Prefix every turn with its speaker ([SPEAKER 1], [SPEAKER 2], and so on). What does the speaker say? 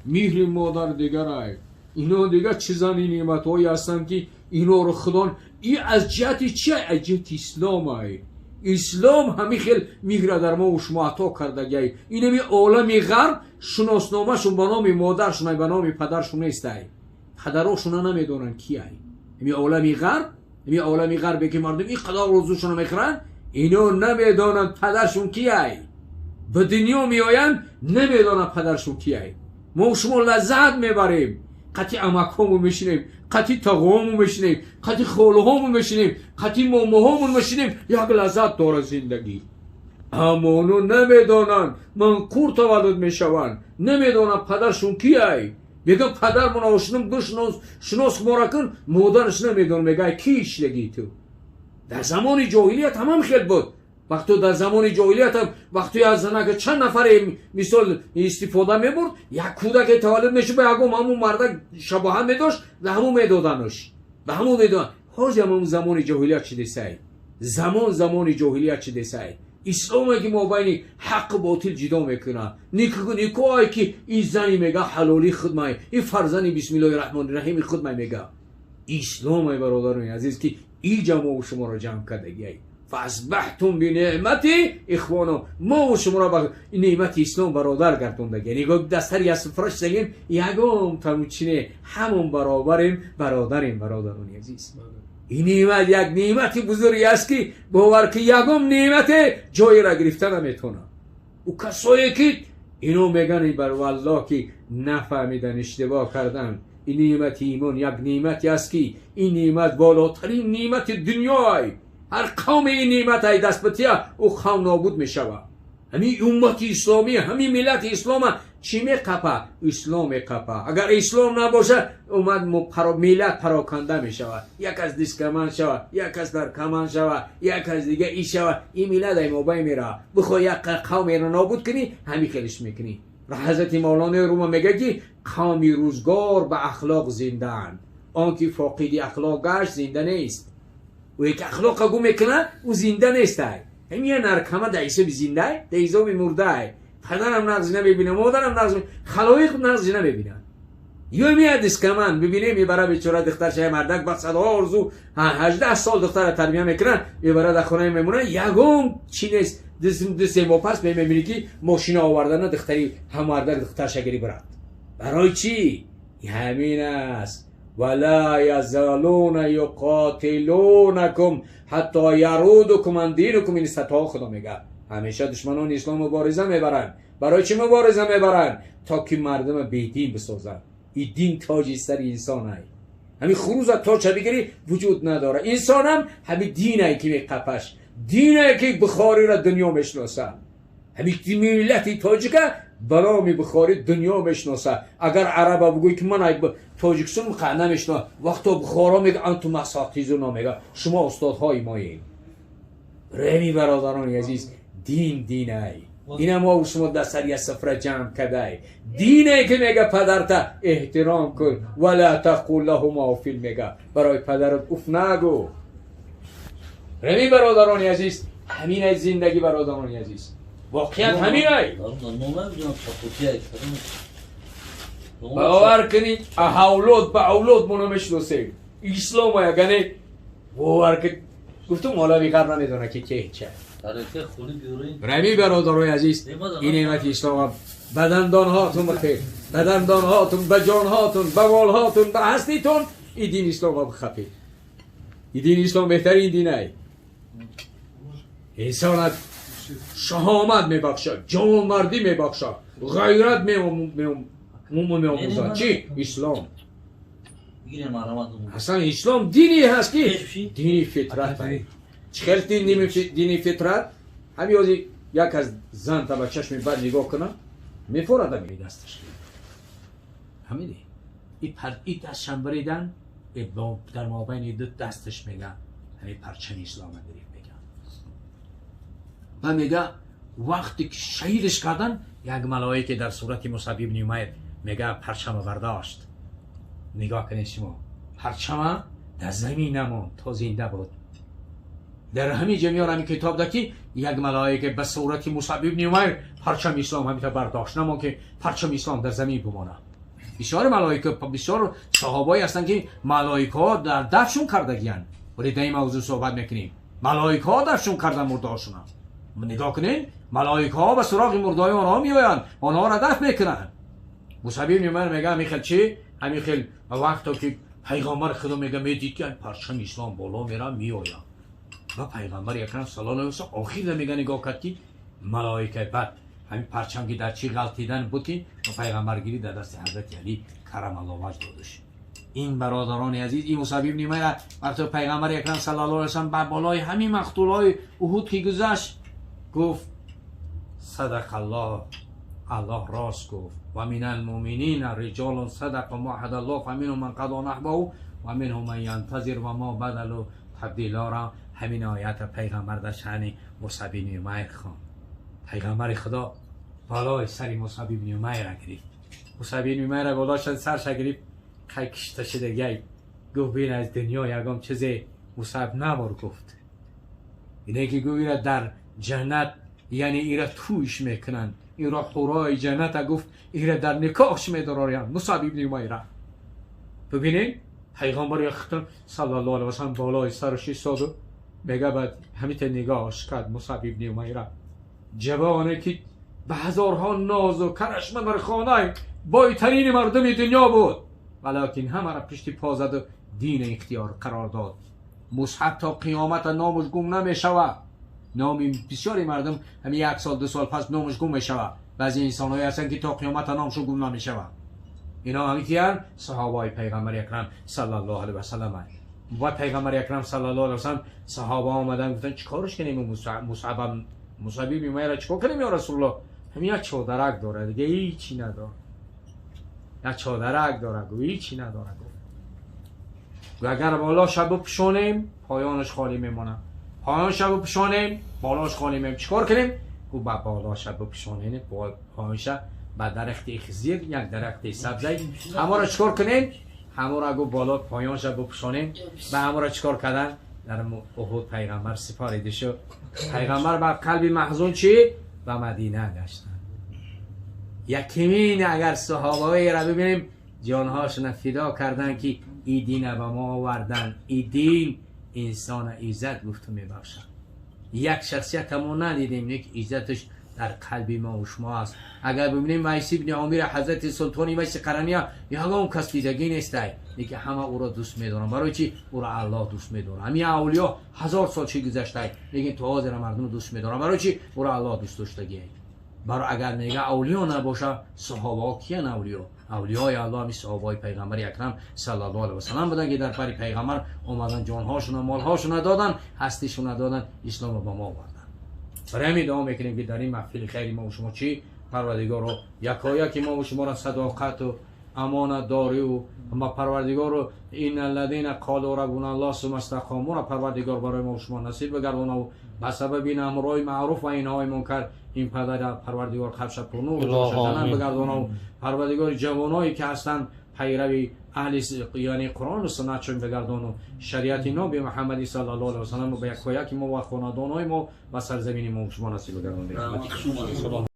[SPEAKER 1] Меҳри модар дигарай. Ино дигар чизани неъматҳое ҳастанд, ки иноро худон и аз ҷиҳати чи? Аз ҷиҳати исломай. Ислом ҳамин хел меҳра дар мо шумо ато кардагиай. Инами олами ғарб шуносномашон ба номи модаршон, ба номи падаршон нестай. Падарошона намедонанд кияй. Ҳами олами ғарб, ҳами олами ғарбе ки мардум ин қадар орзушона мехӯранд, ино намедонанд падаршон кияй. Ба дунё меоянд, намедонанд падаршон кияй. Мо шумо лаззат мебарем, қати амакҳомон мешинем, қати тағоҳомон мешинем, қати холаҳомон мешинем, қати момоҳомон мешинем, як лаззат дорад зиндагӣ. Аммо оно намедонанд, манқур таваллуд мешаванд, намедонанд падаршон кияй. Мегӯяд: «Падармон ошинам, бишнос, шинос мора кун». Модараш намедонад, мегӯяд: «Ки иштагии ту?» Дар замони ҷоҳилият ҳамам хел буд. Вақто дар замони ҷоҳилият ҳам вақто як занака чанд нафаре мисол истифода мебурд, як кӯдаке таваллуд мешуд, ба ягон ҳамун мардак шабоҳат медошт, ба ҳамун медоданаш, ба ҳамун медодан. Ҳозир ҳамун замони ҷоҳилият чидесай, замон замони ҷоҳилият чидесай. Исломе ки мобайни ҳаққу ботил ҷидо мекунад, никоҳе ки ин зани мега ҳалолии худмай, ин фарзанди бисмиллоҳи раҳмони раҳими худмай мега. Исломе, бародарони азиз, ки иҷа мо шуморо ҷамъ кардагиай. فأصبحتم بنعمته إخوانا. Мо шуморо ба неъмати ислом бародар гардондаги. Нигоҳ, дастари ясфраш загем, ягон тамучине, ҳамон баробарем, бародарем, бародарони азиз. Ин неъмат як неъмати бузурге аст, ки бовар ки ягон неъмате ҷоеро гирифта наметавонад. Ӯ касое ки ино меган, бар валлоҳ ки нафаҳмидан, иштибоҳ кардан. Ин неъмати имон як неъмате аст, ки ин неъмат болотарин неъмати дунёй. Ҳар қавме ин неъмат ай даст бития, ӯ қавм нобуд мешавад. Ҳамин уммати исломӣ, ҳамин миллати ислома чӣ меқапа? Ислом меқапа. Агар ислом набошад, уммат, миллат пароканда мешавад. Як аз дискаман шавад, як аз дар каман шавад, як аз дига и шавад, ин миллат ай мобайн меравад. Бихоҳ як қавмеро нобуд кунӣ, ҳамин хелиш мекунӣ. Ҳазрати Мавлонои Рума мегӯяд, ки қавми рӯзгор ба ахлоқ зиндаанд, он ки фоқиди ахлоқ гашт, зинда нест. Ӯе ки ахлоқа гум мекунад, ӯ зинда нестай. Ҳамин я наркама дар ҳисоби зиндай, дар ҳисоби мурдай. Падарам нағзи намебина, модарам нағз, халоиқ нағзи намебина. Ё меяд дискаман бибине, мебара бечора духтарша, мардак ба садҳо орзу 18 сол духтара тарбия мекунад, мебара, дар хонаи мемона, ягон чи нест. 2-се моҳ пас мебинӣ, ки мошина овардана, духтари ҳаммардак духтарша гири бурад. Барои чӣ? Ҳамин аст: ولا يزالون يقاتلونكم حتى يردوكم عن دينكم إن استطاعوا. خدا میگه همیشه دشمنان اسلام مبارزه میبرند. برای چی مبارزه میبرند؟ تا که مردم بیدین بسازند. این دین تاج سر انسان های. همین خروز از تاج بگیری، وجود نداره. انسان هم همین دینه که میقپش، دینه که بخاری را دنیا میشناسه. همین ملت تاجیکه به بخاری دنیا میشناسه. اگر عربا بگوی که من تاجیکستان نمیشناسه، وقتا بخارا میگه أنتم أساتذتنا، میگه شما استادهای مایین. رمی برادران عزیز، دین دینه. اینا ما و شما در سر یه سفره جمع کده. دینه که میگه پدرت احترام کن، ولا تقل لهما أف میگه برای پدرت اف نگو. رمی برادران عزیز، همین از زندگی، برادران عزیز، واقعیت همین ای. باور کنید اولاد به اولاد ما نمیشناسیم اسلام. یعنی باور که گفتم مولوی غرب نمیدونه که چه چه. رمی برادرای عزیز، این نعمت اسلام به دندانهاتون بخیر، به دندانهاتون، به جانهاتون، به مالهاتون، به هستیتون این دین اسلام بخپید. این دین اسلام بهترین دینه. انسانت شهامت میبخشد، جوانمردی میبخشد، غیرت میآموزد. چی؟ اسلام. اصلا اسلام دینی هست که دینی فطرت. چخیل دینی فطرت؟ همین ازی یک از زن تا به چشم بد نگاه کنه، میفورد می دستش. همینه. ای پر ای دستشم بریدن، در مابین دو دستش میگن همین پرچم اسلام گرفت. میگن و میگه وقتی که شهیدش کردن، یک ملائکه در صورت مصعب ابن عمیر میگه پرچم برداشت. نگاه کنید شما، پرچم در زمین نماند تا زنده بود. در همین جمعیار همین کتاب ده که یک ملائکه به صورت مصعب ابن عمیر پرچم اسلام همین برداشت، نمان که پرچم اسلام در زمین بمانه. Бисёр малоика, бисёр саҳобое ҳастанд, ки малоикаҳо дар дафшон кардагиянд. Вале дар ин мавзӯъ суҳбат мекунем. Малоикаҳо дафшон кардан мурдаҳошона. Нигоҳ кунед, малоикаҳо ба суроғи мурдаҳои онҳо меоянд, онҳоро дафн мекунанд. Мусаб ибни Умайр мега, ҳамин хел чӣ, ҳамин хел вақто ки пайғамбари Худо мега, медид, ки парчами ислом боло мера, меояд ва пайғамбари акрам саллаллоҳу алайҳи васаллам охир мега, нигоҳ кард, ки малоика баъд ҳамин парчам ки дар чӣ ғалтидан буд, ки пайғамбар гирид, дар дасти ҳазрати Алӣ карамаллоҳ ваҷ додаш. Ин бародарони азиз, ин Мусаб ибни Умайра вақте пайғамбари акрам саллаллоҳу алайҳи васаллам ба болои ҳамин мақтулҳои Уҳуд ки гузашт, гуфт: «Садақаллоҳ, Аллоҳ рост гуфт. Ва минал муъминина риҷолун садақу ма аҳадаллоҳ, фаминҳум ман қазо наҳбаҳу ва минҳум ман янтазир ва ма бадалу табдилора». Ҳамин оята пайғамбар дар шаъни Мусаб ибни Умайр хонд. Пайғамбари Худо болои сари Мусаб ибни Умайра гирифт. Мусаб ибни Умайра боло сарша гирифт, хай кишта шидагиай. Гуфт: «Бин, аз дунё ягон чизе Мусаб набор», гуфт. Ине ки гуфт, ира дар ҷаннат, яъне ира тӯйш мекунанд, инро ҳурои ҷанната, гуфт, ира дар никоҳш медароянд Мусаб ибни Умайра. Бибинед, пайғамбари Худо саллаллоҳу алайҳи васаллам болои сараш истоду мега, баъд ҳамита нигоҳш кард Мусаб ибни Умайра, ҷавоне ки ба ҳазорҳо нозу карашма дар хонаи бойтарини мардуми дунё буд, валокин ҳамаро пишти по заду дин ихтиёр қарор дод. Мусҳаб то қиёмата номуш гум намешавад. Номи бисёри мардум ҳамин як сол, 2 сол пас номуш гум мешавад. Баъзе инсонҳое ҳастанд, ки то қиёмата номшон гум намешавад. Ино ҳами киянд? Саҳобаи пайғамбари акрам саллаллоҳу алайҳи васаллам. Ва пайғамбари акрам саллаллоҳу алайҳи васаллам саҳоба омадан, гуфтанд: «Чӣ корш кунем Мусъаба, Мусъаб ибни Умайра чӣ кор кунем, ё Расулуллоҳ? Ҳамин як чодарак дорад, дига ҳичи надорад, як чодарак дорад», гу, «ҳичи надорад», гуфт. «Агар болоша бипӯшонем, поёнаш холӣ мемонад, поёнша бипӯшонем, болош холӣ мемонад, чӣ кор кунем?» Гуфт: «Ба болоша бипӯшонем, поёнша ба дарахти хизир, як дарахти сабзай, ҳаморо чӣ кор кунем, ҳаморо», гуфт, «боло поёнша бипӯшонем». Ба ҳаморо чӣ кор кардан? Дар Уҳуд пайғамбар сипорида шуд. Пайғамбар ба қалби маҳзун чӣ ба Мадина гаштанд. Якимин агар саҳобаҳоеро бибинем, ҷонҳошона фидо карданд, ки и дина ба мо оварданд. И дин инсона иззат гуфту мебахшад. Як шахсията мо надидем, не ки иззаташ дар қалби мо ва шумо аст. Агар бибинем, Вайс ибни Омира, ҳазрати султони Вайси Қарания, ягон кас дидагӣ нестай, лекин ҳама ӯро дӯст медоранд. Барои чи? Ӯро Аллоҳ дӯст медорад. Ҳамин авлиё ҳазор сол чӣ гузаштай, лекин то ҳозира мардум дӯст медоранд. Барои чи? Ӯро Аллоҳ дӯст доштагиай. Баро агар мега авлиё набоша, саҳобаҳо киян авлиё? Авлиёи Аллоҳ ҳами саҳобаҳои пайғамбари акрам саллаллоҳу алайҳи васаллам буданд, ки дар пари пайғамбар омадан, ҷонҳошона, молҳошона додан, ҳастишона додан, исломро ба мо оварданд. Барои ҳамин дуо мекунем, ки дар ин маҳфили хайри мо шумо чӣ, Парвардигоро, якояки мо шуморо садоқату амонатдориву ма Парвардигору инна аллазина қолу раббуна Аллоҳ сумма истақомура Парвардигор барои мо шумо насиб бигардонаву ба сабаби ин амрҳои маъруф ва инҳои мункар ин падара Парвардигор қабша пурнур бигардонаву Парвардигори ҷавоное ки ҳастанд, пайрави аҳли, яъне Қуръону суннат чун бигардону шариати ноби Муҳаммади саллаллоҳу алайҳи васаллам ба якояки мо ва хонадонҳои мо ва сарзамини мо шумо насиб бигардонед.